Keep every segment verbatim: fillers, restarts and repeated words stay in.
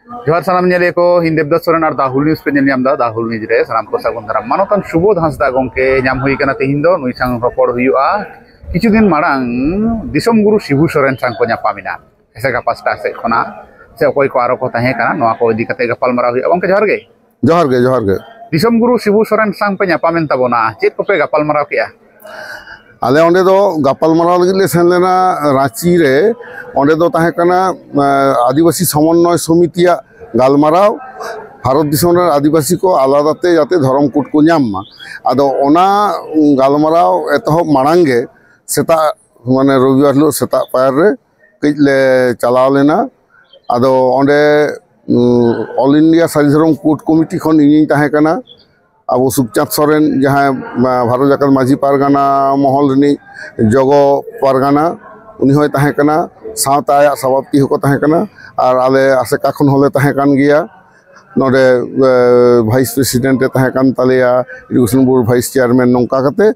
ᱡᱚᱦᱟᱨ ᱥᱟᱱᱟᱢ ᱧᱮᱞᱤᱭᱟᱹ ᱠᱚ, ᱤᱧ ᱫᱮᱵᱫᱟᱥ ᱥᱚᱨᱮᱱ ᱟᱨ ᱫᱟ ᱦᱩᱞ ᱱᱤᱭᱩᱡᱽ ᱯᱮ ᱧᱮᱞ ᱧᱟᱢ ᱮᱫᱟ᱾ ᱫᱟ ᱦᱩᱞ ᱱᱤᱭᱩᱡᱽ ᱨᱮ ᱥᱟᱱᱟᱢ ᱠᱚ ᱥᱟᱹᱜᱩᱱ ᱫᱟᱨᱟᱢ᱾ ᱢᱟᱱᱚᱛᱟᱱ ᱥᱩᱵᱳᱫᱷ ᱦᱟᱸᱥᱫᱟ ᱜᱚᱢᱠᱮ ᱧᱟᱢ ᱦᱩᱭ ᱠᱟᱱᱟ ᱛᱮᱦᱮᱧ ᱫᱚ, ᱱᱩᱭ ᱥᱟᱶ ᱨᱚᱯᱚᱲ ᱦᱩᱭᱩᱜᱼᱟ᱾ ᱠᱤᱪᱷᱩ ᱫᱤᱱ ᱢᱟᱲᱟᱝ ᱫᱤᱥᱚᱢ ᱜᱩᱨᱩ ᱥᱤᱵᱩ ᱥᱚᱨᱮᱱ ᱥᱟᱶ ᱠᱚ ᱧᱟᱯᱟᱢ ᱮᱱᱟ ᱮᱥᱮᱠᱟ ᱯᱟᱥᱴᱟ ᱥᱮᱫ ᱠᱷᱚᱱᱟᱜ, ᱥᱮ ᱚᱠᱚᱭ ᱠᱚ ᱟᱨᱚ ᱠᱚ ᱛᱟᱦᱮᱸ ᱠᱟᱱᱟ, ᱱᱚᱣᱟ ᱠᱚ ᱤᱫᱤ ᱠᱟᱛᱮ ᱜᱟᱯᱟᱞᱢᱟᱨᱟᱣ ᱦᱩᱭᱩᱜᱼᱟ᱾ ᱜᱚᱢᱠᱮ, ᱡᱚᱦᱟᱨ ᱜᱮ᱾ ᱡᱚᱦᱟᱨ ᱜᱮ, ᱡᱚᱦᱟᱨ ᱜᱮ᱾ ᱫᱤᱥᱚᱢ ᱜᱩᱨᱩ ᱥᱤᱵᱩ ᱥᱚᱨᱮᱱ ᱥᱟᱶ ᱯᱮ ᱧᱟᱯᱟᱢᱮᱱ ᱛᱟᱵᱚᱱᱟ, ᱪᱮᱫ ᱠᱚᱯᱮ ᱜᱟᱯᱟᱞᱢᱟᱨᱟᱣ ᱠᱮᱜᱼᱟ? ᱟᱞᱮ ᱚᱸᱰᱮ ᱫᱚ ᱜᱟᱯᱟᱞᱢᱟᱨᱟᱣ ᱞᱟᱹᱜᱤᱫ ᱞᱮ ᱥᱮᱱ ᱞᱮᱱᱟ ᱨᱟᱸᱪᱤ ᱨᱮ᱾ ᱚᱸᱰᱮ ᱫᱚ ᱛᱟᱦᱮᱸ ᱠᱟᱱᱟ, ᱮᱸ, ᱟᱹᱫᱤᱵᱟᱹᱥᱤ ᱥᱚᱢᱚᱱᱱᱚᱭ ᱥᱚᱢᱤᱛᱤᱭᱟᱜ ᱜᱟᱞᱢᱟᱨᱟᱣ, ᱵᱷᱟᱨᱚᱛ ᱫᱤᱥᱚᱢ ᱨᱮᱱ ᱟᱹᱫᱤᱵᱟᱹᱥᱤ ᱠᱚ ᱟᱞᱟᱫᱟ ᱛᱮ ᱡᱟᱛᱮ ᱫᱷᱚᱨᱚᱢ ᱠᱳᱰ ᱠᱚ ᱧᱟᱢ ᱢᱟ᱾ ᱟᱫᱚ ᱚᱱᱟ ᱜᱟᱞᱢᱟᱨᱟᱣ ᱮᱛᱚᱦᱚᱵ ᱢᱟᱲᱟᱝ ᱜᱮ ᱥᱮᱛᱟᱜ, ᱢᱟᱱᱮ ᱨᱚᱵᱤᱵᱟᱨ ᱦᱤᱞᱳᱜ ᱥᱮᱛᱟᱜ ᱯᱟᱭᱟᱨ ᱨᱮ ᱠᱟᱹᱡ ᱞᱮ ᱪᱟᱞᱟᱣ ᱞᱮᱱᱟ᱾ ᱟᱫᱚ ᱚᱸᱰᱮ, ᱩᱸ, ᱚᱞ ᱤᱱᱰᱤᱭᱟ ᱥᱟᱹᱨᱤ ᱫᱷᱚᱨᱚᱢ ᱠᱳᱰ ᱠᱚᱢᱤᱴᱤ ᱠᱷᱚᱱ ᱤᱧᱤᱧ ᱛᱟᱦᱮᱸ ᱠᱟᱱᱟ᱾ ᱟᱵᱚ ᱥᱩᱠᱪᱟᱸᱫᱽ ᱥᱚᱨᱮᱱ, ᱡᱟᱦᱟᱸᱭ, ᱟ, ᱵᱷᱟᱨᱚᱛ ᱡᱟᱠᱟᱛ ᱢᱟᱹᱡᱷᱤ ᱯᱟᱨᱜᱟᱱᱟ ᱢᱚᱦᱚᱞ ᱨᱤᱱᱤᱡ ᱡᱚᱜᱚ ᱯᱟᱨᱜᱟᱱᱟ, ᱩᱱᱤ ᱦᱚᱸᱭ ᱛᱟᱦᱮᱸ ᱠᱟᱱᱟ, ᱥᱟᱶᱛᱮ ᱟᱭᱟᱜ ᱥᱟᱵᱟᱯᱛᱤ ᱦᱚᱸᱠᱚ ᱛᱟᱦᱮᱸ ᱠᱟᱱᱟ, ᱟᱨ ᱟᱞᱮ ᱟᱥᱮᱠᱟ ᱠᱷᱚᱱ ᱦᱚᱸᱞᱮ ᱛᱟᱦᱮᱸ ᱠᱟᱱ ᱜᱮᱭᱟ᱾ ᱱᱚᱰᱮ, ᱮ, ᱵᱷᱟᱭᱤᱥ ᱯᱨᱮᱥᱤᱰᱮᱱᱴ ᱮ ᱛᱟᱦᱮᱸ ᱠᱟᱱ ᱛᱟᱞᱮᱭᱟ, ᱮᱰᱩᱠᱮᱥᱚᱱ ᱵᱳᱨᱰ ᱵᱷᱟᱭᱤᱥ ᱪᱮᱭᱟᱨᱢᱮᱱ, ᱱᱚᱝᱠᱟ ᱠᱟᱛᱮ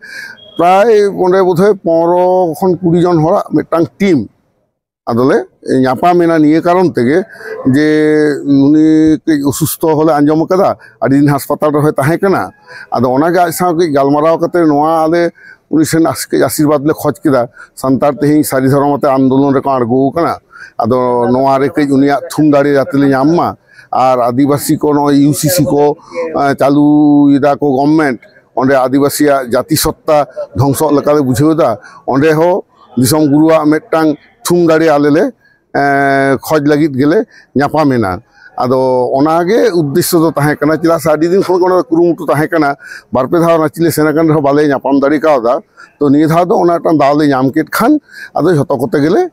ᱯᱨᱟᱭ ᱚᱸᱰᱮ ᱵᱳᱫᱷᱚᱭ ᱯᱚᱱᱨᱚ ᱠᱷᱚᱱ ᱠᱩᱲᱤ ᱡᱚᱱ ᱦᱚᱲᱟᱜ ᱢᱤᱫᱴᱟᱝ ᱴᱤᱢ᱾ ᱟᱫᱚᱞᱮ ᱧᱟᱯᱟᱢ ᱮᱱᱟ ᱱᱤᱭᱟᱹ ᱠᱟᱨᱚᱱ ᱛᱮᱜᱮ ᱡᱮ ᱩᱱᱤ ᱠᱟᱹᱡ ᱚᱥᱩᱥᱛᱷᱚ ᱦᱚᱸᱞᱮ ᱟᱸᱡᱚᱢ ᱟᱠᱟᱫᱟ, ᱟᱹᱰᱤ ᱫᱤᱱ ᱦᱟᱥᱯᱟᱛᱟᱞ ᱨᱮᱦᱚᱸᱭ ᱛᱟᱦᱮᱸ ᱠᱟᱱᱟ᱾ ᱟᱫᱚ ᱚᱱᱟᱜᱮ ᱟᱡ ᱥᱟᱶ ᱠᱟᱹᱡ ᱜᱟᱞᱢᱟᱨᱟᱣ ᱠᱟᱛᱮ ᱱᱚᱣᱟ ᱟᱞᱮ ᱩᱱᱤ ᱴᱷᱮᱱ ᱟᱥ-, ᱠᱟᱹᱡ ᱟᱥᱤᱨᱵᱟᱫᱽ ᱞᱮ ᱠᱷᱚᱡᱽ ᱠᱮᱫᱟ᱾ ᱥᱟᱱᱛᱟᱲ ᱛᱮᱦᱮᱧ ᱥᱟᱹᱨᱤ ᱫᱷᱚᱨᱚᱢ ᱟᱛᱮ ᱟᱱᱫᱳᱞᱚᱱ ᱨᱮᱠᱚ ᱟᱬᱜᱚ ᱟᱠᱟᱱᱟ᱾ ᱟᱫᱚ ᱱᱚᱣᱟ ᱨᱮ ᱠᱟᱹᱡ ᱩᱱᱤᱭᱟᱜ ᱛᱷᱩᱢ ᱫᱟᱲᱮ ᱡᱟᱛᱮ ᱞᱮ ᱧᱟᱢ ᱢᱟ, ᱟᱨ ᱟᱹᱫᱤᱵᱟᱹᱥᱤ ᱠᱚ ᱱᱚᱜᱼᱚᱭ ᱭᱩ ᱥᱤ ᱥᱤ ᱠᱚ, ᱮᱸ, ᱪᱟᱹᱞᱩᱭᱮᱫᱟ ᱠᱚ ᱜᱚᱵᱷᱢᱮᱱᱴ, ᱚᱸᱰᱮ ᱟᱹᱫᱤᱵᱟᱹᱥᱤᱭᱟᱜ ᱡᱟᱹᱛᱤ ᱥᱚᱛᱛᱟ ᱫᱷᱚᱝᱥᱚᱜ ᱞᱮᱠᱟᱞᱮ ᱵᱩᱡᱷᱟᱹᱣ ᱮᱫᱟ᱾ ᱚᱸᱰᱮ ᱦᱚᱸ ᱫᱤᱥᱚᱢ ᱜᱩᱨᱩᱣᱟᱜ ᱢᱤᱫᱴᱟᱝ ᱛᱷᱩᱢ ᱫᱟᱲᱮ ᱟᱞᱮ ᱞᱮ, ᱮᱸ, ᱠᱷᱚᱡᱽ ᱞᱟᱹᱜᱤᱫ ᱜᱮᱞᱮ ᱧᱟᱯᱟᱢ ᱮᱱᱟ᱾ ᱟᱫᱚ ᱚᱱᱟᱜᱮ ᱩᱫᱽᱫᱮᱥᱥᱚ ᱫᱚ ᱛᱟᱦᱮᱸ ᱠᱟᱱᱟ, ᱪᱮᱫᱟᱜ ᱥᱮ ᱟᱹᱰᱤ ᱫᱤᱱ ᱠᱷᱚᱱ ᱜᱮ ᱚᱱᱟ ᱫᱚ ᱠᱩᱨᱩᱢᱩᱴᱩ ᱛᱟᱦᱮᱸ ᱠᱟᱱᱟ᱾ ᱵᱟᱨ ᱯᱮ ᱫᱷᱟᱣ ᱨᱟᱸᱪᱤ ᱞᱮ ᱥᱮᱱ ᱟᱠᱟᱱ ᱨᱮᱦᱚᱸ ᱵᱟᱞᱮ ᱧᱟᱯᱟᱢ ᱫᱟᱲᱮ ᱠᱟᱣᱫᱟ᱾ ᱛᱚ ᱱᱤᱭᱟᱹ ᱫᱷᱟᱣ ᱫᱚ ᱚᱱᱟ ᱢᱤᱫᱴᱟᱝ ᱫᱟᱣ ᱞᱮ ᱧᱟᱢ ᱠᱮᱫ ᱠᱷᱟᱱ ᱟᱫᱚ ᱡᱷᱚᱛᱚ ᱠᱚᱛᱮ ᱜᱮᱞᱮ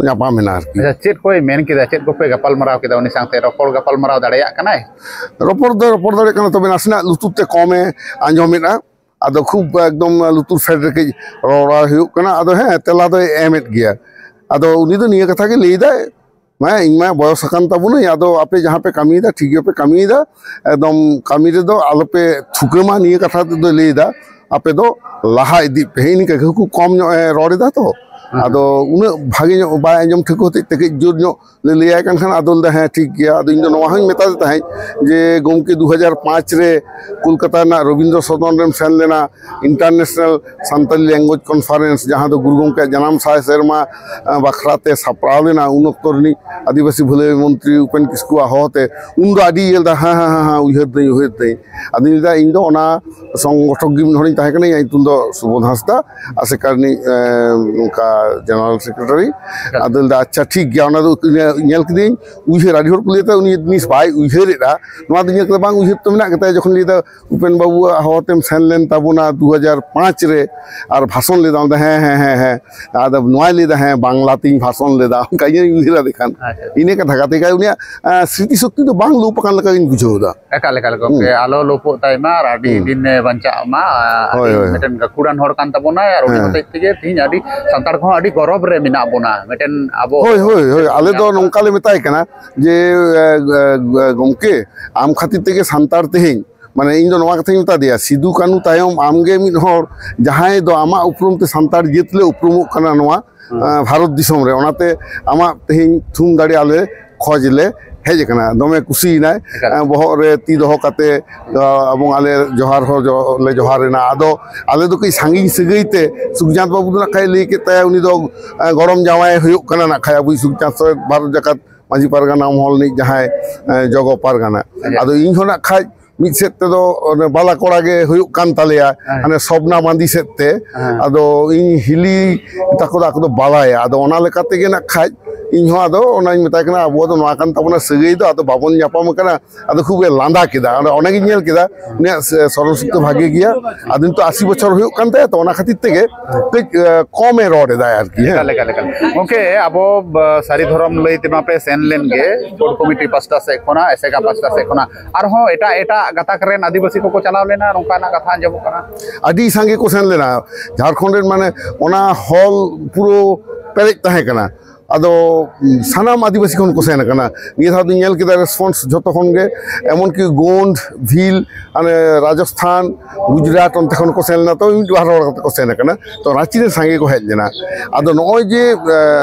ᱧᱟᱯᱟᱢ ᱮᱱᱟ ᱟᱨᱠᱤ᱾ ᱟᱪᱪᱷᱟ, ᱪᱮᱫ ᱠᱚᱭ ᱢᱮᱱ ᱠᱮᱫᱟ, ᱪᱮᱫ ᱠᱚᱯᱮ ᱜᱟᱯᱟᱞᱢᱟᱨᱟᱣ ᱠᱮᱫᱟ ᱩᱱᱤ ᱥᱟᱶᱛᱮ? ᱨᱚᱯᱚᱲ ᱜᱟᱯᱟᱞᱢᱟᱨᱟᱣ ᱫᱟᱲᱮᱭᱟᱜ ᱠᱟᱱᱟᱭ? ᱨᱚᱯᱚᱲ ᱫᱚᱭ ᱨᱚᱯᱚᱲ ᱫᱟᱲᱮᱭᱟᱜ ᱠᱟᱱᱟ, ᱛᱚᱵᱮ ᱱᱟᱥᱮᱱᱟᱜ ᱞᱩᱛᱩᱨ ᱛᱮ ᱠᱚᱢᱮ ᱟᱸᱡᱚᱢᱮᱫᱼᱟ᱾ ᱟᱫᱚ ᱠᱷᱩᱵ ᱮᱠᱫᱚᱢ ᱞᱩᱛᱩᱨ ᱯᱷᱮᱰ ᱨᱮ ᱠᱟᱹᱡ ᱨᱚᱲ ᱦᱩᱭᱩᱜ ᱠᱟᱱᱟ᱾ ᱟᱫᱚ ᱦᱮᱸ, ᱛᱮᱞᱟ ᱫᱚᱭ ᱮᱢᱮᱫ ᱜᱮᱭᱟ᱾ ᱟᱫᱚ ᱩᱱᱤ ᱫᱚ ᱱᱤᱭᱟᱹ ᱠᱟᱛᱷᱟ ᱜᱮ ᱞᱟᱹᱭ ᱫᱟᱭ, ᱢᱟ ᱤᱧ ᱢᱟ ᱵᱚᱭᱚᱥ ᱟᱠᱟᱱ ᱛᱟᱵᱚᱱᱟᱹᱧ, ᱟᱫᱚ ᱟᱯᱮ ᱡᱟᱦᱟᱸ ᱯᱮ ᱠᱟᱹᱢᱤᱭᱮᱫᱟ ᱴᱷᱤᱠ ᱜᱮᱯᱮ ᱠᱟᱹᱢᱤᱭᱮᱫᱟ, ᱮᱠᱫᱚᱢ ᱠᱟᱹᱢᱤ ᱨᱮᱫᱚ ᱟᱞᱚᱯᱮ ᱛᱷᱩᱠᱟᱹᱢᱟ, ᱱᱤᱭᱟᱹ ᱠᱟᱛᱷᱟ ᱛᱮᱫᱚ ᱞᱟᱹᱭ ᱮᱫᱟ, ᱟᱯᱮ ᱫᱚ ᱞᱟᱦᱟ ᱤᱫᱤᱜ ᱯᱮ᱾ ᱦᱮᱸ, ᱱᱤᱝᱠᱟᱹ ᱜᱮ ᱠᱷᱩᱵ ᱠᱚᱢ ᱧᱚᱜ ᱮ ᱨᱚᱲ ᱮᱫᱟ ᱛᱚ᱾ ᱟᱫᱚ ᱩᱱᱟᱹᱜ ᱵᱷᱟᱜᱮ ᱧᱚᱜ ᱵᱟᱭ ᱟᱸᱡᱚᱢ ᱴᱷᱤᱠ ᱦᱚᱛᱮᱡ ᱛᱮ ᱠᱟᱹᱡ ᱡᱳᱨ ᱧᱚᱜ ᱞᱮ ᱞᱟᱹᱭᱟᱭ ᱠᱟᱱ ᱠᱷᱟᱱ, ᱟᱫᱚ ᱞᱟᱹᱭᱫᱟ, "ᱦᱮᱸ, ᱴᱷᱤᱠ ᱜᱮᱭᱟ᱾" ᱟᱫᱚ ᱤᱧ ᱫᱚ ᱱᱚᱣᱟ ᱦᱚᱸᱧ ᱢᱮᱛᱟᱫᱮ ᱛᱟᱦᱮᱸᱫ ᱡᱮ, ᱜᱚᱢᱠᱮ, ᱫᱩ ᱦᱟᱡᱟᱨ ᱯᱟᱸᱪ ᱨᱮ ᱠᱳᱞᱠᱟᱛᱟ ᱨᱮᱱᱟᱜ ᱨᱚᱵᱤᱱᱫᱨᱚ ᱥᱚᱫᱚᱱ ᱨᱮᱢ ᱥᱮᱱ ᱞᱮᱱᱟ, International Santali Language Conference, ᱡᱟᱦᱟᱸ ᱫᱚ ᱜᱩᱨᱩ ᱜᱚᱢᱠᱮᱭᱟᱜ ᱡᱟᱱᱟᱢ ᱥᱟᱭ ᱥᱮᱨᱢᱟ, ᱟᱸ, ᱵᱟᱠᱷᱨᱟ ᱛᱮ ᱥᱟᱯᱲᱟᱣ ᱞᱮᱱᱟ᱾ ᱩᱱ ᱚᱠᱛᱚ ᱨᱤᱱᱤᱡ ᱟᱹᱫᱤᱵᱟᱹᱥᱤ ᱵᱷᱟᱹᱞᱟᱹᱭ ᱢᱚᱱᱛᱨᱤ ᱩᱯᱮᱱ ᱠᱤᱥᱠᱩᱣᱟᱜ ᱦᱚᱦᱚ ᱛᱮ, ᱩᱱ ᱫᱚ ᱟᱹᱰᱤ ᱤᱭᱟᱹ ᱞᱮᱫᱟ, "ᱦᱮᱸ, ᱦᱮᱸ, ᱦᱮᱸ, ᱦᱮᱸ, ᱩᱭᱦᱟᱹᱨ ᱫᱟᱹᱧ, ᱩᱭᱦᱟᱹᱨ ᱫᱟᱹᱧ᱾" ᱟᱫᱚᱧ ᱞᱟᱹᱭᱫᱟ, "ᱤᱧ ᱫᱚ ᱚᱱᱟ ᱥᱚᱝᱜᱚᱴᱷᱚᱠ ᱜᱮ ᱢᱤᱫ ᱦᱚᱲᱤᱧ ᱛᱟᱦᱮᱸ ᱠᱟᱱᱟ, ᱤᱧᱟᱹᱜ ᱧᱩᱛᱩᱢ ᱫᱚ ᱥᱩᱵᱳᱫᱷ ᱦᱟᱸᱥᱫᱟ, ᱟᱥᱮᱠᱟ ᱨᱤᱱᱤᱡ, ᱮᱸ, ᱱᱚᱝᱠᱟ general secretary᱾" ᱟᱫᱚ ᱞᱟᱹᱭᱫᱟ, "ᱟᱪᱪᱷᱟ, ᱴᱷᱤᱠ ᱜᱮᱭᱟ, ᱚᱱᱟ ᱫᱚ ᱧᱮᱞ ᱠᱤᱫᱟᱹᱧ, ᱩᱭᱦᱟᱹᱨ", ᱟᱹᱰᱤ ᱦᱚᱲ ᱠᱚ ᱞᱟᱹᱭᱫᱟ, "ᱩᱱᱤ ᱡᱤᱱᱤᱥ ᱵᱟᱭ ᱩᱭᱦᱟᱹᱨᱮᱫᱼᱟ, ᱱᱚᱣᱟ ᱫᱚ ᱧᱮᱞ ᱠᱟᱛᱮ ᱵᱟᱝ ᱩᱭᱦᱟᱹᱨ ᱛᱚ ᱢᱮᱱᱟᱜ ᱜᱮᱛᱟᱭᱟ᱾" ᱡᱚᱠᱷᱚᱱ ᱞᱟᱹᱭᱫᱟ, ᱩᱯᱮᱱ ᱵᱟᱹᱵᱩᱣᱟᱜ ᱦᱚᱦᱚ ᱛᱮᱢ ᱥᱮᱱ ᱞᱮᱱ ᱛᱟᱵᱚᱱᱟ ᱫᱩ ᱦᱟᱡᱟᱨ ᱯᱟᱸᱪ ᱨᱮ, ᱟᱨ ᱵᱷᱟᱥᱚᱱ ᱞᱮᱫᱟ ᱚᱸᱰᱮ, ᱦᱮᱸ, ᱦᱮᱸ, ᱦᱮᱸ, ᱦᱮᱸ, ᱟᱫᱚ ᱱᱚᱣᱟᱭ ᱞᱟᱹᱭᱫᱟ, "ᱦᱮᱸ, ᱵᱟᱝᱞᱟ ᱛᱤᱧ ᱵᱷᱟᱥᱚᱱ ᱞᱮᱫᱟ", ᱚᱱᱠᱟ ᱤᱧ ᱩᱭᱦᱟᱹᱨ ᱟᱫᱮ ᱠᱷᱟᱱ᱾ ᱟᱪᱪᱷᱟ᱾ ᱤᱱᱟᱹ ᱠᱟᱛᱷᱟ ᱠᱟᱛᱮ ᱜᱮ ᱩᱱᱤᱭᱟᱜ, ᱟᱸ, ᱥᱨᱤᱛᱤ ᱥᱚᱠᱛᱤ ᱫᱚ ᱵᱟᱝ ᱞᱳᱯ ᱟᱠᱟᱱ ᱞᱮᱠᱟᱜᱤᱧ ᱵᱩᱡᱷᱟᱹᱣ ᱮᱫᱟ᱾ ᱮᱠᱟᱞ, ᱮᱠᱟᱞ ᱜᱚᱢᱠᱮ, ᱦᱩᱸ᱾ ᱟᱞᱚ ᱞᱳᱯᱚᱜ ᱛᱟᱭᱢᱟ ᱟᱨ ᱟᱹᱰᱤ ᱦᱩᱸ᱾ ᱫᱤᱱ ᱮ ᱵᱟᱧᱪᱟᱜ ᱢᱟ᱾ ᱟᱨ ᱦᱳᱭ, ᱟᱹᱰᱤ ᱦᱳᱭ᱾ ᱢᱤᱫᱴᱮᱱ ᱜᱟᱹᱠᱷᱩᱲᱟᱱ ᱦᱚᱲ ᱠᱟᱱ ᱛᱟᱵᱚᱱᱟᱭ, ᱟᱨ ᱩᱱᱤ ᱦᱮᱸ᱾ ᱦᱚᱛᱮᱡ ᱛᱮᱜᱮ ᱛᱮᱦᱤᱧ ᱟᱹᱰᱤ ᱥᱟᱱᱛᱟᱲ ᱠᱚᱦᱚᱸ ᱟᱹᱰᱤ ᱜᱚᱨᱚᱵᱽ ᱨᱮ ᱢᱮᱱᱟᱜ ᱵᱚᱱᱟ᱾ ᱢᱤᱫᱴᱮᱱ ᱟᱵᱚ ᱦᱳᱭ, ᱦᱳᱭ, ᱦᱳᱭ, ᱟᱞᱮ ᱫᱚ ᱱᱚᱝᱠᱟ ᱞᱮ ᱢᱮᱛᱟᱭ ᱠᱟᱱᱟ ᱡᱮ, ᱮ, ᱮ, ᱮ, ᱜᱚᱢᱠᱮ, ᱟᱢ ᱠᱷᱟᱹᱛᱤᱨ ᱛᱮᱜᱮ ᱥᱟᱱᱛᱟᱲ ᱛᱮᱦᱮᱧ, ᱢᱟᱱᱮ, ᱤᱧ ᱫᱚ ᱱᱚᱣᱟ ᱠᱟᱛᱷᱟᱧ ᱢᱮᱛᱟ ᱫᱮᱭᱟ, ᱥᱤᱫᱩ ᱠᱟᱹᱱᱩ ᱛᱟᱭᱚᱢ ᱟᱢᱜᱮ ᱢᱤᱫ ᱦᱚᱲ, ᱡᱟᱦᱟᱸᱭ ᱫᱚ ᱟᱢᱟᱜ ᱩᱯᱨᱩᱢ ᱛᱮ ᱥᱟᱱᱛᱟᱲ ᱡᱟᱹᱛ ᱞᱮ ᱩᱯᱨᱩᱢᱚᱜ ᱠᱟᱱᱟ ᱱᱚᱣᱟ, ᱦᱩᱸ᱾ ᱮ, ᱵᱷᱟᱨᱚᱛ ᱫᱤᱥᱚᱢ ᱨᱮ᱾ ᱚᱱᱟᱛᱮ ᱟᱢᱟᱜ ᱛᱮᱦᱮᱧ ᱛᱷᱩᱢ ᱫᱟᱲᱮ ᱟᱞᱮ ᱠᱷᱚᱡᱽ ᱞᱮ ᱦᱮᱡ ᱟᱠᱟᱱᱟ᱾ ᱫᱚᱢᱮ ᱠᱩᱥᱤᱭᱮᱱᱟᱭ᱾ ᱮᱠᱟᱞ᱾ ᱮ, ᱵᱚᱦᱚᱜ ᱨᱮ ᱛᱤ ᱫᱚᱦᱚ ᱠᱟᱛᱮ, ᱮ, ᱮᱵᱚᱝ ᱟᱞᱮ ᱡᱚᱦᱟᱨ ᱦᱚᱸ ᱡᱚ-, ᱞᱮ ᱡᱚᱦᱟᱨ ᱮᱱᱟ᱾ ᱟᱫᱚ ᱟᱞᱮ ᱫᱚ ᱠᱟᱹᱡ ᱥᱟᱺᱜᱤᱧ ᱥᱟᱹᱜᱟᱹᱭ ᱛᱮ, ᱥᱩᱠᱪᱟᱸᱫ ᱵᱟᱹᱵᱩ ᱫᱚ ᱱᱟᱜ ᱠᱷᱟᱡ ᱞᱟᱹᱭ ᱠᱮᱫ ᱛᱟᱭᱟ, ᱩᱱᱤ ᱫᱚ, ᱮ, ᱜᱚᱲᱚᱢ ᱡᱟᱶᱟᱭ ᱦᱩᱭᱩᱜ ᱠᱟᱱᱟ ᱱᱟᱜ ᱠᱷᱟᱡ ᱟᱵᱚᱭᱤᱡ ᱥᱩᱠᱪᱟᱸᱫ ᱥᱚᱨᱮᱱ, ᱵᱷᱟᱨᱚᱛ ᱡᱟᱠᱟᱛ ᱢᱟᱹᱡᱷᱤ ᱯᱟᱨᱜᱟᱱᱟ ᱢᱚᱦᱚᱞ ᱨᱤᱱᱤᱡ ᱡᱟᱦᱟᱸᱭ, ᱮ, ᱡᱚᱜᱚ ᱯᱟᱨᱜᱟᱱᱟ᱾ ᱟᱪᱪᱷᱟ᱾ ᱟᱫᱚ ᱤᱧ ᱦᱚᱸ ᱱᱟᱜ ᱠᱷᱟᱡ ᱢᱤᱫ ᱥᱮᱫ ᱛᱮᱫᱚ ᱚᱱᱮ ᱵᱟᱞᱟ ᱠᱚᱲᱟ ᱜᱮ ᱦᱩᱭᱩᱜ ᱠᱟᱱ ᱛᱟᱞᱮᱭᱟ, ᱦᱮᱸ᱾ ᱦᱟᱱᱮ ᱥᱚᱵᱱᱟ ᱵᱟᱸᱫᱤ ᱥᱮᱫ ᱛᱮ᱾ ᱦᱮᱸ᱾ ᱟᱫᱚ ᱤᱧ ᱦᱤᱞᱤ ᱛᱟᱠᱚ ᱫᱚ ᱟᱠᱚ ᱫᱚ ᱵᱟᱞᱟᱭᱟ᱾ ᱟᱫᱚ ᱚᱱᱟ ᱞᱮᱠᱟ ᱛᱮᱜᱮ ᱱᱟᱜ ᱠᱷᱟᱡ ᱤᱧ ᱦᱚᱸ ᱟᱫᱚ ᱚᱱᱟᱧ ᱢᱮᱛᱟᱭ ᱠᱟᱱᱟ, ᱟᱵᱚᱣᱟᱜ ᱫᱚ ᱱᱚᱣᱟ ᱠᱟᱱ ᱛᱟᱵᱚᱱᱟ ᱥᱟᱹᱜᱟᱹᱭ ᱫᱚ, ᱟᱫᱚ ᱵᱟᱵᱚᱱ ᱧᱟᱯᱟᱢ ᱠᱟᱱᱟ᱾ ᱟᱫᱚ ᱠᱷᱩᱵ ᱮ ᱞᱟᱸᱫᱟ ᱠᱮᱫᱟ᱾ ᱚᱱᱟ, ᱚᱱᱟᱜᱤᱧ ᱧᱮᱞ ᱠᱮᱫᱟ, ᱩᱱᱤᱭᱟᱜ ᱥᱮ-, ᱥᱚᱨᱚᱞ ᱥᱩᱠᱛᱚ ᱵᱷᱟᱜᱮ ᱜᱮᱭᱟ᱾ ᱟᱫᱚ ᱱᱤᱛᱚᱜ ᱟᱥᱤ ᱵᱚᱪᱷᱚᱨ ᱦᱩᱭᱩᱜ ᱠᱟᱱ ᱛᱟᱭᱟ, ᱛᱚ ᱚᱱᱟ ᱠᱷᱟᱹᱛᱤᱨ ᱛᱮᱜᱮ ᱠᱟᱹᱡ, ᱮ, ᱠᱚᱢᱮ ᱨᱚᱲ ᱮᱫᱟᱭ ᱟᱨᱠᱤ, ᱦᱮᱸ᱾ ᱮᱠᱟᱞ, ᱮᱠᱟᱞ, ᱮᱠᱟᱞ᱾ ᱜᱚᱢᱠᱮ, ᱟᱵᱚ, ᱵ-, ᱥᱟᱹᱨᱤ ᱫᱷᱚᱨᱚᱢ ᱞᱟᱹᱭ ᱛᱮᱢᱟ ᱯᱮ ᱥᱮᱱ ᱞᱮᱱ ᱜᱮ, ᱠᱳᱨ ᱠᱚᱢᱤᱴᱤ ᱯᱟᱥᱴᱟ ᱥᱮᱫ ᱠᱷᱚᱱᱟᱜ, ᱮᱥᱮᱠᱟ ᱯᱟᱥᱴᱟ ᱥᱮᱫ ᱠᱷᱚᱱᱟᱜ, ᱟᱨᱦᱚᱸ ᱮᱴᱟᱜ ᱮᱴᱟᱜ ᱜᱟᱛᱟᱠ ᱨᱮᱱ ᱟᱹᱫᱤᱵᱟᱹᱥᱤ ᱠᱚᱠᱚ ᱪᱟᱞᱟᱣ ᱞᱮᱱᱟ, ᱱᱚᱝᱠᱟᱱᱟᱜ ᱠᱟᱛᱷᱟ ᱟᱸᱡᱚᱢᱚᱜ ᱠᱟᱱᱟ᱾ ᱟᱹᱰᱤ ᱥᱟᱸᱜᱮ ᱠᱚ ᱥᱮᱱ ᱞᱮᱱᱟ ᱡᱷᱟᱲᱠᱷᱚᱸᱰ ᱨᱮᱱ, ᱢᱟᱱᱮ, ᱚᱱᱟ ᱦᱚᱞ ᱯᱩᱨᱟᱹ ᱯᱮᱨᱮᱡ ᱛᱟᱦᱮᱸ ᱠᱟᱱᱟ᱾ ᱟᱫᱚ ᱥᱟᱱᱟᱢ ᱟᱹᱫᱤᱵᱟᱹᱥᱤ ᱠᱷᱚᱱ ᱠᱚ ᱥᱮᱱ ᱟᱠᱟᱱᱟ᱾ ᱱᱤᱭᱟᱹ ᱫᱷᱟᱣ ᱫᱚᱧ ᱧᱮᱞ ᱠᱮᱫᱟ ᱨᱮᱥᱯᱚᱱᱥ ᱡᱷᱚᱛᱚ ᱠᱷᱚᱱ ᱜᱮ, ᱮᱢᱚᱱᱠᱤ ᱜᱳᱱᱰ, ᱵᱷᱤᱞ, ᱦᱟᱱᱮ ᱨᱟᱡᱚᱥᱛᱷᱟᱱ, ᱜᱩᱡᱽᱨᱟᱴ, ᱚᱱᱛᱮ ᱠᱷᱚᱱ ᱠᱚ ᱥᱮᱱ ᱞᱮᱱᱟ᱾ ᱛᱚ ᱢᱤᱫ ᱵᱟᱨ ᱦᱚᱲ ᱠᱟᱛᱮ ᱠᱚ ᱥᱮᱱ ᱟᱠᱟᱱᱟ᱾ ᱛᱚ ᱨᱟᱸᱪᱤ ᱨᱮ ᱥᱟᱸᱜᱮ ᱠᱚ ᱦᱮᱡ ᱞᱮᱱᱟ᱾ ᱟᱫᱚ ᱱᱚᱜᱼᱚᱭ ᱡᱮ ᱮ,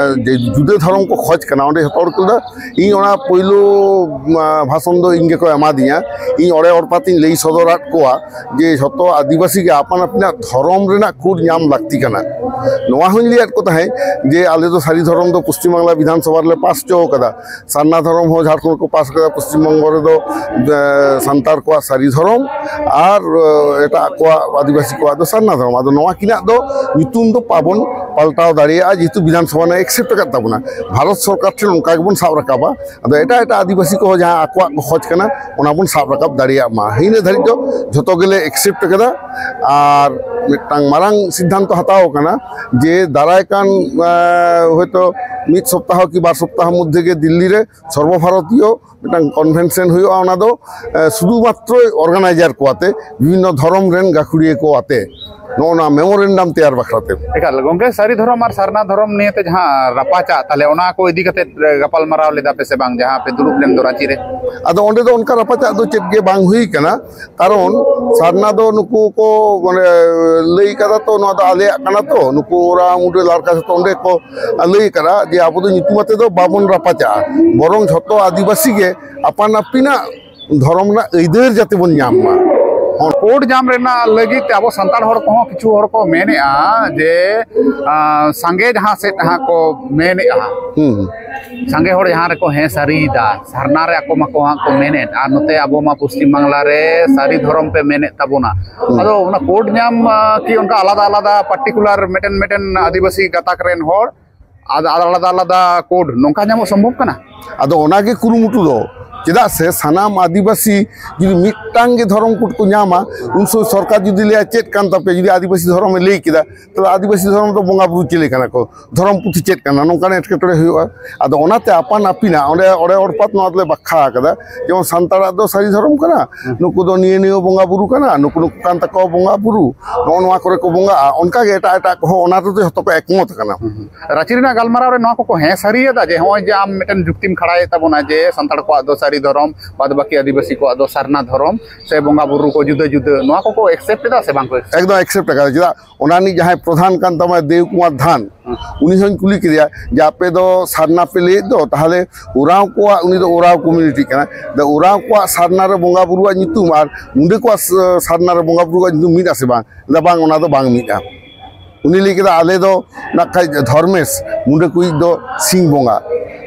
ᱡᱮ ᱡᱩᱫᱟᱹ ᱫᱷᱚᱨᱚᱢ ᱠᱚ ᱠᱷᱚᱡᱽ ᱠᱟᱱᱟ, ᱚᱸᱰᱮ ᱡᱷᱚᱛᱚ ᱦᱚᱲ ᱠᱚ ᱞᱟᱹᱭᱫᱟ, ᱤᱧ ᱚᱱᱟ ᱯᱳᱭᱞᱳ ᱮ, ᱵᱷᱟᱥᱚᱱ ᱫᱚ ᱤᱧ ᱜᱮᱠᱚ ᱮᱢᱟᱫᱤᱧᱟ᱾ ᱤᱧ ᱚᱲᱮ ᱚᱲᱯᱟᱛᱤᱧ ᱞᱟᱹᱭ ᱥᱚᱫᱚᱨᱟᱫ ᱠᱚᱣᱟ ᱡᱮ ᱡᱷᱚᱛᱚ ᱟᱹᱫᱤᱵᱟᱹᱥᱤ ᱜᱮ ᱟᱯᱟᱱ ᱟᱹᱯᱤᱱᱟᱜ ᱫᱷᱚᱨᱚᱢ ᱨᱮᱱᱟᱜ ᱠᱳᱰ ᱧᱟᱢ ᱞᱟᱹᱠᱛᱤ ᱠᱟᱱᱟ᱾ ᱱᱚᱣᱟ ᱦᱚᱸᱧ ᱞᱟᱹᱭᱟᱫ ᱠᱚ ᱛᱟᱦᱮᱸᱫ ᱡᱮ ᱟᱞᱮ ᱫᱚ ᱥᱟᱹᱨᱤ ᱫᱷᱚᱨᱚᱢ ᱫᱚ ᱯᱚᱥᱪᱤᱢ ᱵᱟᱝᱞᱟ ᱵᱤᱫᱷᱟᱱ ᱥᱚᱵᱷᱟ ᱨᱮᱞᱮ ᱯᱟᱥ ᱦᱚᱪᱚ ᱟᱠᱟᱫᱟ, ᱥᱟᱨᱱᱟ ᱫᱷᱚᱨᱚᱢ ᱦᱚᱸ ᱡᱷᱟᱲᱠᱷᱚᱸᱰ ᱠᱚ ᱯᱟᱥ ᱟᱠᱟᱫᱟ, ᱯᱚᱥᱪᱤᱢ ᱵᱚᱝᱜᱚ ᱨᱮᱫᱚ ᱮ, ᱥᱟᱱᱛᱟᱲ ᱠᱚᱣᱟᱜ ᱥᱟᱹᱨᱤ ᱫᱷᱚᱨᱚᱢ ᱟᱨ ᱮ, ᱮᱴᱟᱜ ᱠᱚᱣᱟᱜ, ᱟᱹᱫᱤᱵᱟᱹᱥᱤ ᱠᱚᱣᱟᱜ ᱫᱚ ᱥᱟᱨᱱᱟ ᱫᱷᱚᱨᱚᱢ᱾ ᱟᱫᱚ ᱱᱚᱣᱟ ᱠᱤᱱᱟᱜ ᱫᱚ ᱧᱩᱛᱩᱢ ᱫᱚ ᱵᱟᱵᱚᱱ ᱯᱟᱞᱴᱟᱣ ᱫᱟᱲᱮᱭᱟᱜᱼᱟ, ᱡᱮᱦᱮᱛᱩ ᱵᱤᱫᱷᱟᱱ ᱥᱚᱵᱷᱟ ᱨᱮ ᱮᱠᱥᱮᱯᱴ ᱟᱠᱟᱫ ᱛᱟᱵᱚᱱᱟ᱾ ᱵᱷᱟᱨᱚᱛ ᱥᱚᱨᱠᱟᱨ ᱴᱷᱮᱱ ᱚᱱᱠᱟ ᱜᱮᱵᱚᱱ ᱥᱟᱵ ᱨᱟᱠᱟᱵᱟ᱾ ᱟᱫᱚ ᱮᱴᱟᱜ ᱮᱴᱟᱜ ᱟᱹᱫᱤᱵᱟᱹᱥᱤ ᱠᱚᱦᱚᱸ ᱡᱟᱦᱟᱸ ᱟᱠᱚᱣᱟᱜ ᱠᱚ ᱠᱷᱚᱡᱽ ᱠᱟᱱᱟ, ᱚᱱᱟ ᱵᱚᱱ ᱥᱟᱵ ᱨᱟᱠᱟᱵ ᱫᱟᱲᱮᱭᱟᱜ ᱢᱟ᱾ ᱤᱱᱟᱹ ᱫᱷᱟᱹᱨᱤᱡ ᱫᱚ ᱡᱷᱚᱛᱚ ᱜᱮᱞᱮ ᱮᱠᱥᱮᱯᱴ ᱟᱠᱟᱫᱟ᱾ ᱟᱨ ᱢᱤᱫᱴᱟᱝ ᱢᱟᱨᱟᱝ ᱥᱤᱫᱽᱫᱷᱟᱱᱛᱚ ᱦᱟᱛᱟᱣ ᱟᱠᱟᱱᱟ ᱡᱮ ᱫᱟᱨᱟᱭ ᱠᱟᱱ, ᱮ, ᱦᱚᱭᱛᱳ ᱢᱤᱫ ᱥᱚᱯᱛᱟᱦᱚ ᱠᱤ ᱵᱟᱨ ᱥᱚᱯᱛᱟᱦᱚ ᱢᱚᱫᱽᱫᱷᱮ ᱜᱮ ᱫᱤᱞᱞᱤ ᱨᱮ ᱥᱚᱨᱵᱚ ᱵᱷᱟᱨᱚᱛᱤᱭᱚ ᱢᱤᱫᱴᱟᱝ ᱠᱚᱱᱵᱷᱮᱱᱥᱚᱱ ᱦᱩᱭᱩᱜᱼᱟ᱾ ᱚᱱᱟ ᱫᱚ, ᱮ, ᱥᱩᱫᱷᱩ ᱢᱟᱛᱨᱚ ᱚᱨᱜᱟᱱᱟᱭᱡᱟᱨ ᱠᱚ ᱟᱛᱮ, ᱵᱤᱵᱷᱤᱱᱱᱚ ᱫᱷᱚᱨᱚᱢ ᱨᱮᱱ ᱜᱟᱹᱠᱷᱩᱲᱤᱭᱟᱹ ᱠᱚ ᱟᱛᱮ ᱱᱚᱜᱼᱚ ᱱᱚᱣᱟ ᱢᱮᱢᱳᱨᱮᱱᱰᱟᱢ ᱛᱮᱭᱟᱨ ᱵᱟᱠᱷᱨᱟ ᱛᱮ᱾ ᱮᱠᱟᱞ ᱜᱚᱝᱠᱮ, ᱥᱟᱹᱨᱤ ᱫᱷᱚᱨᱚᱢ ᱟᱨ ᱥᱟᱨᱱᱟ ᱫᱷᱚᱨᱚᱢ ᱱᱤᱭᱮᱛᱮ ᱡᱟᱦᱟᱸ ᱨᱟᱯᱟᱪᱟᱜ, ᱛᱟᱦᱞᱮ ᱚᱱᱟ ᱠᱚ ᱤᱫᱤ ᱠᱟᱛᱮ ᱜᱟᱯᱟᱞᱢᱟᱨᱟᱣ ᱞᱮᱫᱟ ᱯᱮ ᱥᱮ ᱵᱟᱝ, ᱡᱟᱦᱟᱸ ᱯᱮ ᱫᱩᱲᱩᱵ ᱞᱮᱱ ᱫᱚ ᱨᱟᱸᱪᱤ ᱨᱮ? ᱟᱫᱚ ᱚᱸᱰᱮ ᱫᱚ ᱚᱱᱠᱟ ᱨᱟᱯᱟᱪᱟᱜ ᱫᱚ ᱪᱮᱫ ᱜᱮ ᱵᱟᱝ ᱦᱩᱭ ᱠᱟᱱᱟ, ᱠᱟᱨᱚᱱ ᱥᱟᱨᱱᱟ ᱫᱚ ᱱᱩᱠᱩ ᱠᱚ ᱢᱟᱱᱮ ᱞᱟᱹᱭ ᱠᱟᱫᱟ ᱛᱚ, ᱱᱚᱣᱟ ᱫᱚ ᱟᱞᱮᱭᱟᱜ ᱠᱟᱱᱟ ᱛᱚ, ᱱᱩᱠᱩ ᱳᱨᱟ ᱢᱩᱰᱟᱹ ᱞᱟᱲᱠᱟ ᱡᱷᱚᱛᱚ ᱚᱸᱰᱮ ᱠᱚ ᱞᱟᱹᱭ ᱠᱟᱫᱟ ᱡᱮ ᱟᱵᱚ ᱫᱚ ᱧᱩᱛᱩᱢ ᱟᱛᱮ ᱫᱚ ᱵᱟᱵᱚᱱ ᱨᱟᱯᱟᱪᱟᱜᱼᱟ, ᱵᱚᱨᱚᱝ ᱡᱷᱚᱛᱚ ᱟᱹᱫᱤᱵᱟᱹᱥᱤ ᱜᱮ ᱟᱯᱟᱱ ᱟᱹᱯᱤᱱᱟᱜ ᱫᱷᱚᱨᱚᱢ ᱨᱮᱱᱟᱜ ᱟᱹᱭᱫᱟᱹᱨ ᱡᱟᱛᱮ ᱵᱚᱱ ᱧᱟᱢ ᱢᱟ᱾ ᱠᱳᱰ ᱧᱟᱢ ᱨᱮᱱᱟᱜ ᱞᱟᱹᱜᱤᱫ ᱛᱮ ᱟᱵᱚ ᱥᱟᱱᱛᱟᱲ ᱦᱚᱲ ᱠᱚᱦᱚᱸ ᱠᱤᱪᱷᱩ ᱦᱚᱲ ᱠᱚ ᱢᱮᱱᱮᱫᱼᱟ ᱡᱮ, ᱟᱸ, ᱥᱟᱸᱜᱮ ᱡᱟᱦᱟᱸ ᱥᱮᱫ ᱦᱟᱸᱜ ᱠᱚ ᱢᱮᱱᱮᱫᱼᱟ, ᱦᱩᱸ, ᱦᱩᱸ᱾ ᱥᱟᱸᱜᱮ ᱦᱚᱲ ᱡᱟᱦᱟᱸ ᱨᱮᱠᱚ ᱦᱮᱸ ᱥᱟᱹᱨᱤᱭᱮᱫᱟ, ᱥᱟᱨᱱᱟ ᱨᱮ ᱟᱠᱚ ᱢᱟᱠᱚ ᱦᱟᱸᱜ ᱠᱚ ᱢᱮᱱᱮᱫ, ᱟᱨ ᱱᱚᱛᱮ ᱟᱵᱚ ᱢᱟ ᱯᱚᱥᱪᱤᱢ ᱵᱟᱝᱞᱟ ᱨᱮ ᱥᱟᱹᱨᱤ ᱫᱷᱚᱨᱚᱢ ᱯᱮ ᱢᱮᱱᱮᱫ ᱛᱟᱵᱚᱱᱟ᱾ ᱦᱩᱸ᱾ ᱟᱫᱚ ᱚᱱᱟ ᱠᱳᱰ ᱧᱟᱢ, ᱟᱸ, ᱠᱤ ᱚᱱᱠᱟ ᱟᱞᱟᱫᱟ ᱟᱞᱟᱫᱟ ᱯᱟᱨᱴᱤᱠᱩᱞᱟᱨ ᱢᱤᱫᱴᱮᱱ ᱢᱤᱫᱴᱮᱱ ᱟᱹᱫᱤᱵᱟᱹᱥᱤ ᱜᱟᱛᱟᱠ ᱨᱮᱱ ᱦᱚᱲ ᱟᱫ-, ᱟᱞᱟᱫᱟ ᱟᱞᱟᱫᱟ ᱠᱳᱰ ᱱᱚᱝᱠᱟ ᱧᱟᱢᱚᱜ ᱥᱚᱢᱵᱷᱚᱵ ᱠᱟᱱᱟ? ᱟᱫᱚ ᱚᱱᱟᱜᱮ ᱠᱩᱨᱩᱢᱩᱴᱩ ᱫᱚ, ᱪᱮᱫᱟᱜ ᱥᱮ ᱥᱟᱱᱟᱢ ᱟᱹᱫᱤᱵᱟᱹᱥᱤ ᱡᱩᱫᱤ ᱢᱤᱫᱴᱟᱝ ᱜᱮ ᱫᱷᱚᱨᱚᱢ ᱠᱳᱰ ᱠᱚ ᱧᱟᱢᱟ, ᱩᱱ ᱥᱚᱢᱚᱭ ᱥᱚᱨᱠᱟᱨ ᱡᱩᱫᱤ ᱞᱟᱹᱭᱟ, "ᱪᱮᱫ ᱠᱟᱱ ᱛᱟᱯᱮᱭᱟ?" ᱡᱩᱫᱤ ᱟᱹᱫᱤᱵᱟᱹᱥᱤ ᱫᱷᱚᱨᱚᱢᱮ ᱞᱟᱹᱭ ᱠᱮᱫᱟ, ᱛᱟᱦᱚᱞᱮ ᱟᱹᱫᱤᱵᱟᱹᱥᱤ ᱫᱷᱚᱨᱚᱢ ᱫᱚ ᱵᱚᱸᱜᱟ ᱵᱩᱨᱩ ᱪᱤᱞᱤ ᱠᱟᱱᱟ ᱠᱚ? ᱫᱷᱚᱨᱚᱢ ᱯᱩᱛᱷᱤ ᱪᱮᱫ ᱠᱟᱱᱟ? ᱱᱚᱝᱠᱟᱱ ᱮᱴᱠᱮᱴᱚᱬᱮ ᱦᱩᱭᱩᱜᱼᱟ᱾ ᱟᱫᱚ ᱚᱱᱟᱛᱮ ᱟᱯᱟᱱ ᱟᱹᱯᱤᱱᱟᱜ ᱚᱸᱰᱮ, ᱚᱸᱰᱮ ᱚᱲᱯᱟᱛ ᱱᱚᱣᱟ ᱫᱚᱞᱮ ᱵᱟᱠᱷᱟ ᱟᱠᱟᱫᱟ, ᱡᱮᱢᱚᱱ ᱥᱟᱱᱛᱟᱲᱟᱜ ᱫᱚ ᱥᱟᱹᱨᱤ ᱫᱷᱚᱨᱚᱢ ᱠᱟᱱᱟ, ᱱᱩᱠᱩ ᱫᱚ ᱱᱤᱭᱟᱹ ᱱᱤᱭᱟᱹ ᱵᱚᱸᱜᱟ ᱵᱩᱨᱩ ᱠᱟᱱᱟ, ᱱᱩᱠᱩ ᱱᱩᱠᱩ ᱠᱟᱱ ᱛᱟᱠᱚᱣᱟ ᱵᱚᱸᱜᱟ ᱵᱩᱨᱩ, ᱱᱚᱜᱼᱚ ᱱᱚᱣᱟ ᱠᱚᱨᱮ ᱠᱚ ᱵᱚᱸᱜᱟᱜᱼᱟ, ᱚᱱᱠᱟᱜᱮ ᱮᱴᱟᱜ ᱮᱴᱟᱜ ᱠᱚᱦᱚᱸ ᱚᱱᱟ ᱨᱮᱫᱚ ᱡᱷᱚᱛᱚ ᱠᱚ ᱮᱠᱢᱚᱛ ᱠᱟᱱᱟ᱾ ᱨᱟᱸᱪᱤ ᱨᱮᱱᱟᱜ ᱜᱟᱞᱢᱟᱨᱟᱣ ᱨᱮ ᱱᱚᱣᱟ ᱠᱚᱠᱚ ᱦᱮᱸ ᱥᱟᱹᱨᱤᱭᱮᱫᱟ ᱡᱮ ᱱᱚᱜᱼᱚᱭ ᱡᱮ ᱟᱢ ᱢᱤᱫᱴᱮᱱ ᱡᱩᱠᱛᱤᱢ ᱠᱷᱟᱲᱟᱭᱮᱫ ᱛᱟᱵᱚᱱᱟ ᱡᱮ ᱥᱟᱱᱛᱟᱲ ᱠᱚᱣᱟᱜ ᱫᱚ ᱥᱟᱹᱨᱤ ᱫᱷᱚᱨᱚᱢ, ᱵᱟᱫ ᱵᱟᱹᱠᱤ ᱟᱹᱫᱤᱵᱟᱹᱥᱤ ᱠᱚᱣᱟᱜ ᱫᱚ ᱥᱟᱨᱱᱟ ᱫᱷᱚᱨᱚᱢ, ᱥᱮ ᱵᱚᱸᱜᱟ ᱵᱩᱨᱩ ᱠᱚ ᱡᱩᱫᱟᱹ ᱡᱩᱫᱟᱹ, ᱱᱚᱣᱟ ᱠᱚᱠᱚ ᱮᱠᱥᱮᱯᱴ ᱮᱫᱟ ᱥᱮ ᱵᱟᱝ ᱠᱚ ᱮᱠᱥᱮᱯᱴ? ᱮᱠᱫᱚᱢ ᱮᱠᱥᱮᱯᱴ ᱟᱠᱟᱫᱟ᱾ ᱪᱮᱫᱟᱜ, ᱚᱱᱟ ᱨᱤᱱᱤᱡ ᱡᱟᱦᱟᱸᱭ ᱯᱨᱚᱫᱷᱟᱱ ᱠᱟᱱ ᱛᱟᱢᱟᱭ ᱫᱮᱣ ᱠᱩᱢᱟᱨ ᱫᱷᱟᱱ, ᱩᱱᱤ ᱦᱚᱸᱧ ᱠᱩᱞᱤ ᱠᱮᱫᱮᱭᱟ ᱡᱮ, "ᱟᱯᱮ ᱫᱚ ᱥᱟᱨᱱᱟ ᱯᱮ ᱞᱟᱹᱭᱮᱫ ᱫᱚ, ᱛᱟᱦᱚᱞᱮ ᱳᱨᱟᱸᱣ ᱠᱚᱣᱟᱜ", ᱩᱱᱤ ᱫᱚ ᱳᱨᱟᱸᱣ ᱠᱚᱢᱤᱭᱩᱱᱤᱴᱤ ᱠᱟᱱᱟ, ᱫᱚ ᱳᱨᱟᱸᱣ ᱠᱚᱣᱟᱜ ᱥᱟᱨᱱᱟ ᱨᱮ ᱵᱚᱸᱜᱟ ᱵᱩᱨᱩᱣᱟᱜ ᱧᱩᱛᱩᱢ ᱟᱨ ᱢᱩᱸᱰᱟᱹ ᱠᱚᱣᱟᱜ ᱥ-, ᱥᱟᱨᱱᱟ ᱨᱮ ᱵᱚᱸᱜᱟ ᱵᱩᱨᱩᱣᱟᱜ ᱧᱩᱛᱩᱢ ᱢᱤᱫ ᱟᱥᱮ ᱵᱟᱝ? ᱫᱚ ᱵᱟᱝ, ᱚᱱᱟ ᱫᱚ ᱵᱟᱝ ᱢᱤᱫᱼᱟ᱾ ᱩᱱᱤ ᱞᱟᱹᱭ ᱠᱮᱫᱟ, "ᱟᱞᱮ ᱫᱚ ᱱᱟᱜ ᱠᱷᱟᱡ ᱫᱷᱚᱨᱢᱮᱥ, ᱢᱩᱸᱰᱟᱹ ᱠᱚᱭᱤᱡ ᱫᱚ ᱥᱤᱧ ᱵᱚᱸᱜᱟ,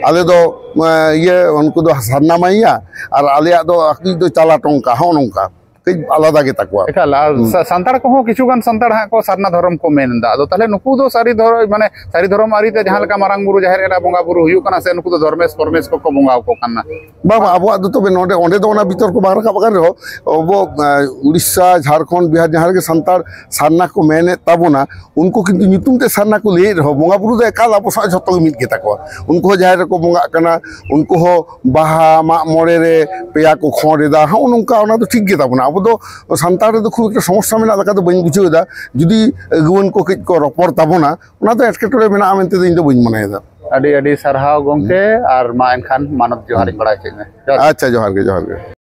ᱟᱞᱮ ᱫᱚ, ᱮᱸ, ᱤᱭᱟᱹ, ᱩᱱᱠᱩ ᱫᱚ ᱥᱟᱨᱱᱟ ᱢᱟᱹᱭᱤᱭᱟ, ᱟᱨ ᱟᱞᱮᱭᱟᱜ ᱫᱚ ᱟᱠᱚᱭᱤᱡ ᱫᱚ ᱪᱟᱞᱟ ᱴᱚᱝᱠᱟ", ᱦᱚᱸᱜᱼᱚ ᱱᱚᱝᱠᱟ᱾ ᱠᱟᱹᱡ ᱟᱞᱟᱫᱟ ᱜᱮ ᱛᱟᱠᱚᱣᱟ᱾ ᱮᱠᱟᱞ, ᱟᱨ ᱦᱩᱸ᱾ ᱥᱟ-, ᱥᱟᱱᱛᱟᱲ ᱠᱚᱦᱚᱸ ᱠᱤᱪᱷᱩ ᱜᱟᱱ ᱥᱟᱱᱛᱟᱲ ᱦᱟᱸᱜ ᱠᱚ ᱥᱟᱨᱱᱟ ᱫᱷᱚᱨᱚᱢ ᱠᱚ ᱢᱮᱱ ᱮᱫᱟ᱾ ᱟᱫᱚ ᱛᱟᱦᱚᱞᱮ ᱱᱩᱠᱩ ᱫᱚ ᱥᱟᱹᱨᱤ ᱫᱷᱚᱨᱚᱢ, ᱢᱟᱱᱮ ᱥᱟᱹᱨᱤ ᱫᱷᱚᱨᱚᱢ ᱟᱹᱨᱤ ᱛᱮ ᱡᱟᱦᱟᱸ ᱞᱮᱠᱟ ᱢᱟᱨᱟᱝ ᱵᱩᱨᱩ, ᱡᱟᱦᱮᱨ ᱮᱨᱟ ᱵᱚᱸᱜᱟ ᱵᱩᱨᱩ ᱦᱩᱭᱩᱜ ᱠᱟᱱᱟ, ᱥᱮ ᱱᱩᱠᱩ ᱫᱚ ᱫᱷᱚᱨᱢᱮᱥ ᱯᱚᱨᱢᱮᱥ ᱠᱚᱠᱚ ᱵᱚᱸᱜᱟ ᱟᱠᱚ ᱠᱟᱱᱟ? ᱵᱟᱝ, ᱵᱟᱝ, ᱟᱵᱚᱣᱟᱜ ᱫᱚ ᱛᱚᱵᱮ ᱱᱚᱰᱮ, ᱚᱸᱰᱮ ᱫᱚ ᱚᱱᱟ ᱵᱤᱛᱚᱨᱠᱚ ᱵᱟᱝ ᱨᱟᱠᱟᱵ ᱟᱠᱟᱱ ᱨᱮᱦᱚᱸ, ᱟᱵᱚ, ᱮᱸ, ᱩᱲᱤᱥᱥᱟ, ᱡᱷᱟᱲᱠᱷᱚᱸᱰ, ᱵᱤᱦᱟᱨ, ᱡᱟᱦᱟᱸ ᱨᱮᱜᱮ ᱥᱟᱱᱛᱟᱲ ᱥᱟᱨᱱᱟ ᱠᱚ ᱢᱮᱱᱮᱫ ᱛᱟᱵᱚᱱᱟ, ᱩᱱᱠᱩ ᱠᱤᱱᱛᱩ ᱧᱩᱛᱩᱢ ᱛᱮ ᱥᱟᱨᱱᱟ ᱠᱚ ᱞᱟᱹᱭᱮᱫ ᱨᱮᱦᱚᱸ, ᱵᱚᱸᱜᱟ ᱵᱩᱨᱩ ᱫᱚ ᱮᱠᱟᱞ ᱟᱵᱚ ᱥᱟᱶ ᱡᱷᱚᱛᱚ ᱜᱮ ᱢᱤᱫ ᱜᱮᱛᱟ ᱠᱚᱣᱟ᱾ ᱩᱱᱠᱩ ᱦᱚᱸ ᱡᱟᱦᱮᱨ ᱨᱮᱠᱚ ᱵᱚᱸᱜᱟᱜ ᱠᱟᱱᱟ, ᱩᱱᱠᱩ ᱦᱚᱸ ᱵᱟᱦᱟ, ᱢᱟᱜ ᱢᱚᱬᱮ ᱨᱮ ᱯᱮᱭᱟ ᱠᱚ ᱠᱷᱚᱸᱰ ᱮᱫᱟ, ᱦᱚᱸᱜᱼᱚ ᱱᱚᱝᱠᱟ, ᱚᱱᱟ ᱫᱚ ᱴᱷᱤᱠ ᱜᱮ ᱛᱟᱵᱚᱱᱟ᱾ ᱟᱵᱚ ᱫᱚ ᱥᱟᱱᱛᱟᱲ ᱨᱮᱫᱚ ᱠᱷᱩᱵ ᱮᱠᱴᱟ ᱥᱚᱢᱚᱥᱥᱟ ᱢᱮᱱᱟᱜ ᱞᱮᱠᱟ ᱫᱚ ᱵᱟᱹᱧ ᱵᱩᱡᱷᱟᱹᱣ ᱮᱫᱟ᱾ ᱡᱩᱫᱤ ᱟᱹᱜᱩᱣᱟᱹᱱ ᱠᱚ ᱠᱟᱹᱡ ᱠᱚ ᱨᱚᱯᱚᱲ ᱛᱟᱵᱚᱱᱟ, ᱚᱱᱟ ᱫᱚ ᱮᱴᱠᱮᱴᱚᱬᱮ ᱢᱮᱱᱟᱜᱼᱟ ᱢᱮᱱᱛᱮ ᱫᱚ ᱤᱧ ᱫᱚ ᱵᱟᱹᱧ ᱢᱚᱱᱮᱭᱮᱫᱟ᱾ ᱟᱹᱰᱤ ᱟᱹᱰᱤ ᱥᱟᱨᱦᱟᱣ ᱜᱚᱢᱠᱮ, ᱟᱨ ᱢᱟ ᱮᱱᱠᱷᱟᱱ ᱢᱟᱱᱚᱛ ᱡᱚᱦᱟᱨᱤᱧ ᱵᱟᱲᱟᱭ ᱦᱚᱪᱚᱭᱮᱫ ᱢᱮ᱾ ᱡᱚᱦᱟᱨ᱾ ᱟᱪᱪᱷᱟ, ᱡᱚᱦᱟᱨ ᱜᱮ, ᱡᱚᱦᱟᱨ ᱜᱮ᱾